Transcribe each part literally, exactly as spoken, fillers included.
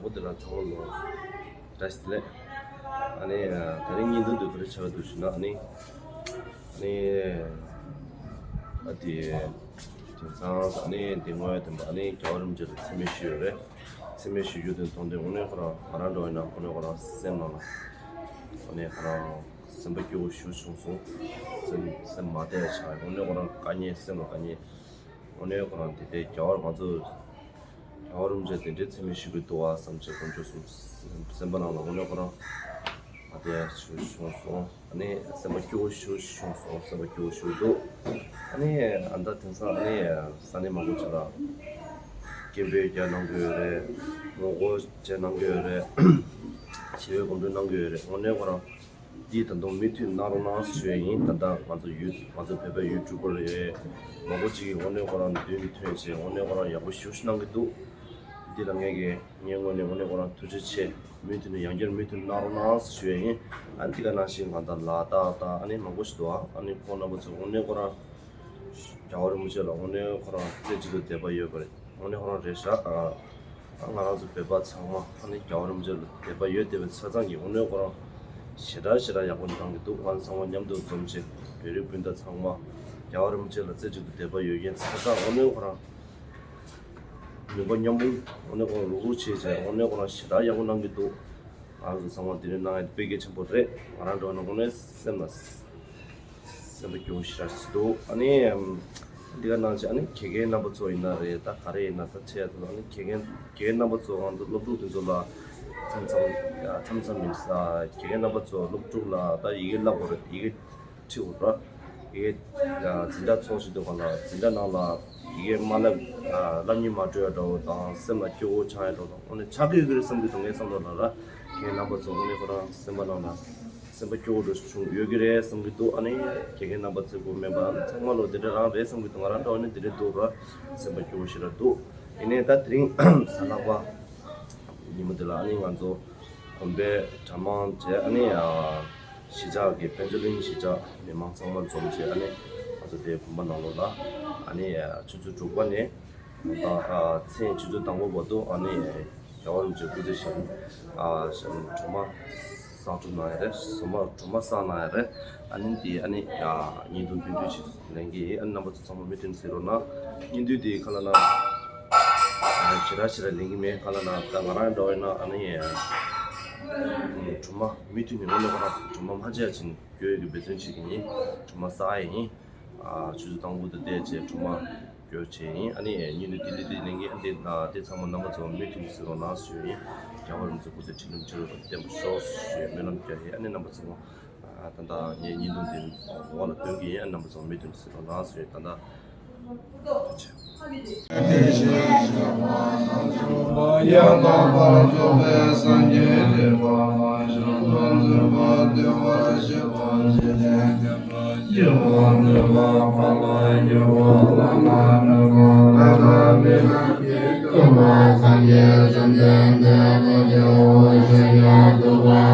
འོ་དེ་ལ་ཚང་མ་ལོ་བཀྲ་ཤིས་བདེ་ལེགས། ཨ་ནི་ད་རིང་བརྙན་ཐུང་འདི་ག་རེ་ཆགས་འདུག་ཞུ་ན། ཨ་ནི་ཨ་ནི་ཨ་དེ་དེང་སང་ཨ་ནི་དེ་སྔོན་དེ་མ་ཨ་ནི་རྒྱལ་བ་རིན་པོ་ཆེ་ལ་མཚན་སྨད་ཞུས་ཡོད་རེད། མཚན་སྨད་ཞུ་རྒྱུ་དེ་མཐོང་དུས་དངོས་གནས་ཁོ་རང་ང་རང་འདྲ་བ་ཡིན་ན་དངོས་གནས་ཁོ་རང་སེམས་ནང་ལ་དངོས་གནས་ཁོ་རང་སེམས་པ་སྐྱོ་བོ་ཞེ་པོ་བྱུང་སོང་། སེམས་སེམས་མ་བདེ་བ་ཆགས། དངོས་གནས་ཁོ་རང་དཀའ་ངལ་སེམས་ལ་དཀའ་ངལ། དངོས་གནས་ཁོ་རང་དེ་འདྲའི་རྒྱལ་བ་ང་ཚོ་རྒྱལ་བ་རིན་པོ་ཆེ་དེ་འདྲའི་མཚན་སྨད་ཞུ་གི་འདུག་བ་བསམ་བྱས་དཀོན་མཆོག་གསུམ་སེམས་པ་ནང་ལ་དངོས་གནས་ཁོ་རང་མ་བདེ་ཞེ་པོ་བྱུང་སོང་། ཨ་ནི་སེམས་པ་སྐྱོ་བོ་ཞེ་པོ་བྱུང་སོང་། སེམས་པ་སྐྱོ་བོ་ཞེ་པོ་འདུག་ཨ་ནི་ཨ་ད་དེང་སང་ཨ་ནི་ས་གནས་མང་པོ་ཅིག་ལ་སྐད་འབོད་རྒྱག་གནང་གི་ཡོད་རེད། ངོ་རྒོལ་བྱས་གནང་གི་ཡོད་རེད། བྱིས་པའི་གོམ་བགྲོད་གནང་གི་ཡོད་རེད། དངོས་གནས་ཁོ་རང་འདི་ད་དུང་མུ་མཐུད་གནང་རོགས་གནང་ཞུ་ཡ་ཡིན། ད་ལྟ་ང་ཚོ་ཡུ་ང་ཚོ་བོད་པའི་ཡུ་ཊུབ་པར་རེད། མང་པོ་ཅིག་གིས་དངོས་གནས་ཁོ་རང་མདུན་ཐོན་བྱས་དངོས་གནས་ཁོ་རང་ཡག་པོ་ཞེ་པོ་ཞིག་གནང་གི་འདུག་འདི་ལ་ངས་ཀྱི་ངའི་ངོས་ནས་དངོས་གནས་ཁོ་རང་ཐུགས་རྗེ་ཆེ། མུ་མཐུད་ནས་ཡང་བསྐྱར་མུ་མཐུད་གནང་རོགས་གནང་ཞུ་ཡ་ཡིན། ཨ་འདི་ག་ནང་བཞིན་ང་ད་ལ་དྭགས་དང་ཨ་ནི་མང་པོ་ཞིག་འདུག་ཨ་ནི་ཁོང་རྣམ་པ་ཚོ་དངོས་གནས་ཁོ་རང་རྒྱལ་བ་རིན་པོ་ཆེ་ལ་དངོས་གནས་ཁོ་རང་རྩེ་གཅིག་ཏུ་དད་པ་ཡོད་པ་རེད། དངོས་གནས་ཁོ་རང་རེད་ཤག་ཨ་ང་རང་ཚོ་བོད་པ་ཚང་མ་ཨ་ནི་རྒྱལ་བ་རིན་པོ་ཆེ་ལ་དད་པ་ཡོད་བསྡད་པའི་ཆ་ཚང་གིས་དངོས་གནས་ཁོ་རང་ཞེ་དྲག་ཞེ་དྲག་ཡག་པོ་གནང་གི་འདུག་ང་ཚོ་ཚང་མ་མཉམ་དུ་འཛོམས་བྱས་བོད་རིགས་སྤུན་ཟླ་ཚང་མ་རྒྱལ་བ་རིན་པོ་ཆེ་ལ་རྩེ་གཅིག་ཏུ་དད་པ་ཡོད་མཁན་ཆ་ཚང་དངོས་གནས་ཁོ་རང་ནུས་པ་མཉམ་སྤུངས་དངོས་གནས་ཁོ་རང་རུག་རུག་བྱས་བྱས་དངོས་གནས་ཁོ་རང་ཞེ་དྲག་ཡག་པོ་གནང་གི་འདུག་ང་རང་ཚོ་ཚང་མ་དེ་འདྲ་གནང་ཡ་དེ་དཔེ་གལ་ཆེན་པོ་རེད། ང་རང་འདྲ་བ་ན་དངོས་གནས་སེམས་ལ་སེམས་པ་སྐྱོ་བོ་ཞེ་དྲག་ཞིག་འདུག་ཨ་ནི་ཨམ། འདི་ག་ནང་བཞིན་ཨ་ནི་དགེ་རྒན་རྣམ་པ་ཚོ་ཡིན་ན་རེད། ད་ག་རེ་ཡིན་ན་ད་ཆེ་ཡ་ཚོ་ཨ་ནི་དགེ་རྒན་དགེ་རྒན་རྣམ་པ་ཚོ་ང་ཚོ་སློབ་ཕྲུག་དེ་ཚོ་ལ་མཚམས་མཚམས་མཚམས་མཚམས་མིན་ས་དགེ་རྒན་རྣམ་པ་ཚོ་སློབ་ཕྲུག་ལ་ད་ཡི་གེ་བསླབ་དགོས་རེད། ཡི་གེ་ཁྲིད་དགོས་རེད། ཡི་གེ་འཛིན་གྲྭ་ཚོགས་བཞིན་དུ་ག་ལ་འཛིན་གྲྭ་ནང་ལ་ཡི་གེ་མ་བསླབ་བསླབ་སྙིང་མ་བྲོ་ཡ་འདྲ་བོ་དང་སེམས་ལ་སྐྱོ་བོ་ཆགས་ཡ་འདྲ་བོ་དང་དངོས་གནས་ཆགས་ཀྱི་ཡོད་ཀྱི་རེད་བསམ་གྱི་འདུག་ངའི་བསམ་བློ་ལ་ར་དགེ་རྒན་རྣམ་པ་ཚོ་དངོས་གནས་ཁོ་རང་སེམས་པ་ནང་ལ། སེམས་པ་སྐྱོ་བོ་འདྲ་བྱུང་ཡོད་ཀྱི་རེད་བསམ་གྱི་འདུག་ཨ་ནི་དགེ་རྒན་རྣམ་པ་ཚོས་དགོས་མེད་པ་ཚང་མ་ལོ་དེ་འདྲ་རང་རེད་བསམ་གྱི་འདུག་ང་རང་འདྲ་བོ་ནི་དེ་འདྲ་འདུག་ར་སེམས་པ་སྐྱོ་བོ་ཞིག་ར་འདུག་ཡིན་ནའི་ད་དེ་རིང་གཟའ་ལྷག་པ་ཉིན་མོ་དེ་ལ་ཨ་ནི་ང་ཚོ་གོམ་པའི་གྲྭ་མང་བྱས་ཨ་ནི་གཞིས་ཆགས་ཀྱི་དཔལ་འབྱོར་གླིང་གཞིས་ཆགས་མི་མང་ཚང་མ་འཛོམས་བྱས་ཨ་ནི་ང་ཚོ་དེ་དགོན་པ་ནང་ལོགས་ལ་ཨ་ནི་ཆུ་ཚོད་དྲུག་པ་ནས། ད་མཚན་ཆུ་ཚོད་དང་པོ་བར་དུ་ཨ་ནི་རྒྱལ་བ་རིན་པོ་ཆེ་སྐུ་ཚེ་ཞབས་ཞབས་སྒྲོལ་མ་བསང་སྒྲུབ་གནང་ཡ་རེད། སྒྲོལ་མ་སྒྲོལ་མ་བསང་གནང་ཡ་རེད། ཨ་ནི་དེ་ཨ་ནི་བརྙན་ཐུང་སྟོན་བསྡུས་ཤིག་ལེན་གྱི་ཡིན། ཨ་ནི་རྣམ་པ་ཚོ་ཚང་མ་མུ་མཐུད་གཟིགས་རོགས་གནང་། བརྙན་ཐུང་དེ་ག་ལ་ན་ཞེ་དྲག་ཞེ་དྲག་ལེན་གྱི་མེད། ག་ལ་ན་ད་ང་རང་འདྲ་བ་ཡིན་ན་ཨ་ནི་སྒྲོལ་མ་མུ་མཐུད་ནས་ངོ་ནས་ཁོ་རང་སྒྲོལ་མ་མ་བརྗེད་ཡ་བྱས་ནས་སྐྱོ་ཡ་གི་འབད་བརྩོན་བྱེད་ཀྱི་ཡིན། སྒྲོལ་མ་བསང་ཡ་ཡིན། ཆུ་ཚོད་དང་པོ་དང་བསྡད་བྱས་སྒྲོལ་མ་སྐྱོར་བྱས་ཡིན། ཨ་ནི་ཉིན་དུ་ཏི་ལི་ཏི་ལེན་གྱི་ཨ་འདི་དེ་ཚང་མ་རྣམ་པ་ཚོ་མུ་མཐུད་ནས་གཟིགས་རོགས་གནང་ཞུ་ཡིན། རྒྱལ་བ་རིན་པོ་ཆེ་སྐུ་ཚེ་ཁྲི་ལོ་ཁྲི་ལོ་བརྟན་པར་ཤོག་ཞུ་ཡིན། སྨོན་ལམ་རྒྱག་ཡིན། ཨ་ནི་རྣམ་པ་ཚོ་ད་ལྟ་ངས་བརྙན་ཐུང་འདི་འོག་ལ་སྟོན་གྱི་ཡིན། ཨ་ནི་རྣམ་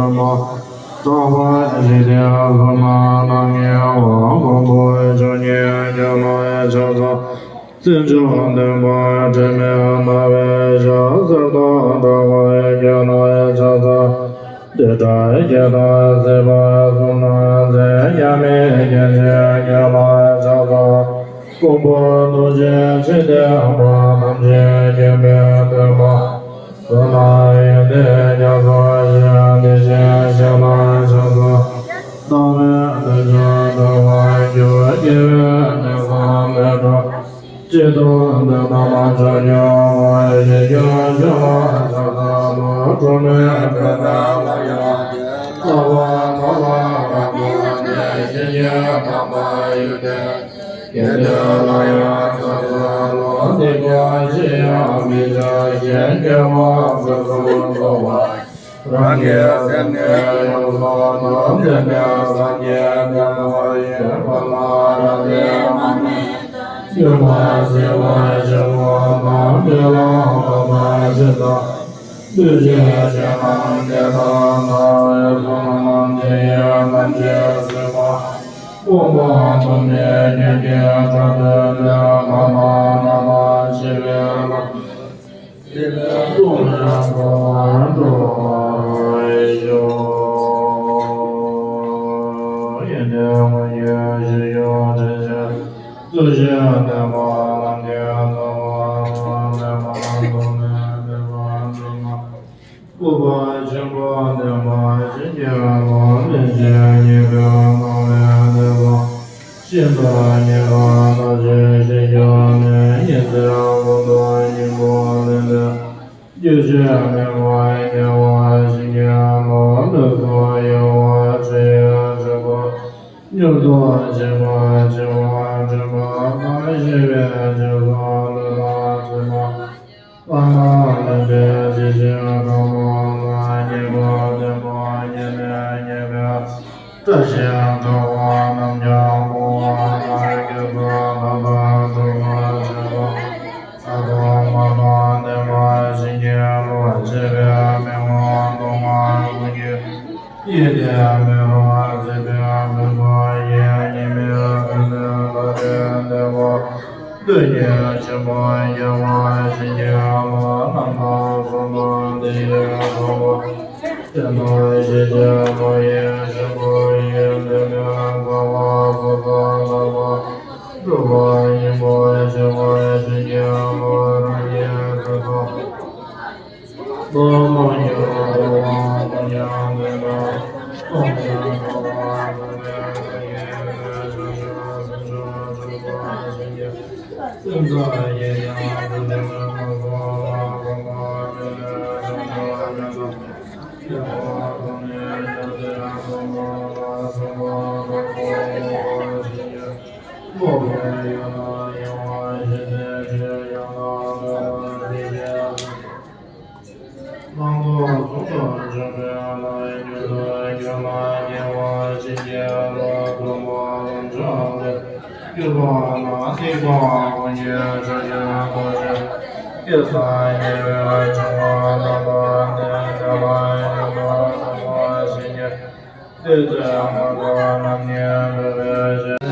པ་ཚོ་མུ་མཐུད་ནས་གཟིགས་རོགས་གནང་ཞུ་ཡིན། ད་ལྟ། བརྩོན་འགྲུས་ལྡན་པ་དྲི་མེད་སྨྲ་བའི་ཞྭ། གསེར་དང་ལྡན་པའི་སྐེ་ལ་ཕྱག་འཚལ་ལོ། བདུད་དགྲ་བགེགས་དང་སྲིད་པ་སྲུང་ན་མཛད། མཉམ་མེད་རྒྱལ་བྱེད་སྐེ་ལ་ཕྱག་འཚལ་ལོ། མགོན་པོ་ཐུགས་རྗེ་ཆེ་ལྡན་པ། ཐམས་ཅད་མཁྱེན་པའི་སྟོན་པ། གསུང་ལ་ཡོན་ཏན་རྒྱ་མཚོ་ཆེ། དེ་བཞིན་གཤེགས་ལ་ཕྱག་འཚལ་ལོ། སྣང་བའི་འདུ་བྱེད་འདུལ་བར་འགྱུར། སྐྱེ་བའི་གནས་སམ་མི་འགྲོ། སྤྱི་དང་དོན་དམ་ཕྱོགས་བཅུ་པ། ཞི་རྒྱས་ཆོས་ལ་ཕྱག་འཚལ་ལོ། འགྲོ་མེད་དོན་དང་ལམ་ཡང་བདེ། ལྷ་དང་ལྷ་མིན་འཁོར་དང་མཉམ་པ་སྟེ། ཞིང་གི་དམ་པ་ཡོན་ཏན་དགེ་འདུན་ལ་ཡང་ཕྱག་འཚལ་ལོ། སྡིག་པ་ཅི་ཡང་མི་བྱ་ཞིང་། དགེ་བ་ཕུན་སུམ་ཚོགས་པ། རང་གི་སེམས་ནི་ཡོངས་སུ་དག། འདི་ནི་སངས་རྒྱས་བསྟན་པ་ཡིན། བླ་ན་མེད་པའི་མ་ཎི་དང་། མྱུར་མ་བྱེད་པ་ཆེན་པོ་དང་། འདི་ལ་ཕོག་པ་ཇི་ལྟ། འདུས་བྱས་ཆོས་རྣམས་དེ་དག་ལ། འོད་སྲུང་དེ་ཡིས་ཐམས་ཅད་གཟིགས་པ། མངོན་པར་མཐོ་བའི་སྤྱན་གྱིས་བལྟ་ཞིང་ནས། ལྷ་དང་ལྷ་མ་ཡིན་འཆི་བའི་ལམ། སྲིད་པའི་མཚོ་ལས་འགྲོ་བ་སྒྲོལ་བར་ཤོག། ཡོན་ཏན་མངོན་གྱུར་ཞི་ཁྱོད་དྲིན་ཅན། ཐུགས་རྗེ་ལྡན་པ་ལམ་གྱི་རྩ་བ། ཐོགས་མེད་པ་ཐོགས་མེད་ཐེག་པ་ཆེན་པོ། སྐུ་པར་ཆེན་པོ་ལྡན་པ་ཞིང་གི་ལྷ། ལྷན་ཅིག་ཉིད་ཀྱི་སྣང་བས་བསྡུས་པ། ཤིན་ཏུ་ཉེ་བར་བརྟགས་ཤིང་ཞིབ་ཀྱང་ནས། ཉི་ཟེར་ཀུན་ཏུ་སྙིང་པོ་ལྡན་ཏེ། རྒྱུ་ཆོས་མེད་པར་རྒྱལ་བ་ཞིང་གི་ལྷ། ལུས་སུ་གཡོ་བ་དྲི་ཡི་དྲི་ཟར། མྱུར་དུ་འཆི་བ་འཆི་བ་འདྲེན་པ་དང་། ཞི་བའི་རྗེས་སུ་ལུས་དང་གྲིབ་མ། ལྷ་མ་ལུས་པའི་ཞི་བྱེད་དྲག་པོ་ལ། ཉེས་པ་བདུན་པོ་ཉིད་ནས་ཉེས་པའི་བཀྲ་ཤིས་དྲ་བ་རྣམས་ཀྱང་སྤོང་བ་དང་། སྐྱེ་འཚར་ལྡན་དང་འགྲོ་བ་སྒྲོལ་བར་བྱེད་པ། ལྷ་དང་དམག་དང་ལྡན་པ་ཞིང་གི་ལྷ། བྱེད་པའི་མི་མངོན་གདོང་ལྔ་ཀུན་གྱི། ཡིད་བདེ་མི་རུང་སྲིད་པའི་ཕུན་ཚོགས་ཀྱིས། གཉིས་མེད་ཐུབ་བསྟན་ལྷ་དང་ལྡན་པ། དོན་གཉེར་ཆེན་པོ་རྒྱལ་བ་ཞིང་གི་ལྷ། རྣམ་དག་གསུམ་དང་དེ་ཡི་གྲོགས་པོ། དེ་དག་ཞི་བྱེད་མ་ཡིན་ཆེན་པོ་ཡི། དེ་ནས་རྩ་བ་སོ་སོར་བརྟགས་པ། སྒྲུབ་པ་སྙིང་པོ་ཆེ་བ་ཞིང་གི་ལྷ། རང་གི་སེམས་སུ། སྣང་ཚོགས་ཟུང་དུ་འཇུག་པའི་ལྷ། རྒྱུ་དང་རྒྱུ་ལ་སྐྱེ་བ་ཅན་གྱི་ལྷ། གདོང་པ་ལམ་མཆོག་ལས། གྱུར་པ་ལ་སྡིག་པ་ཀུན་གྱི་སྲོག་གཅོད་རྡོ་རྗེ། སྐལ་བཟང་ཉེ་བའི་འབྱུང་བ་དམ་པ་སྟེ། དེ་ལ་ཡང་དག་པར་སྟོན་པ་ཞིང་གི། བདུད་རྩི་མུ་ཏོ་རྣམས་ཀྱིས་བསྐོར་བའི་ཞིང་།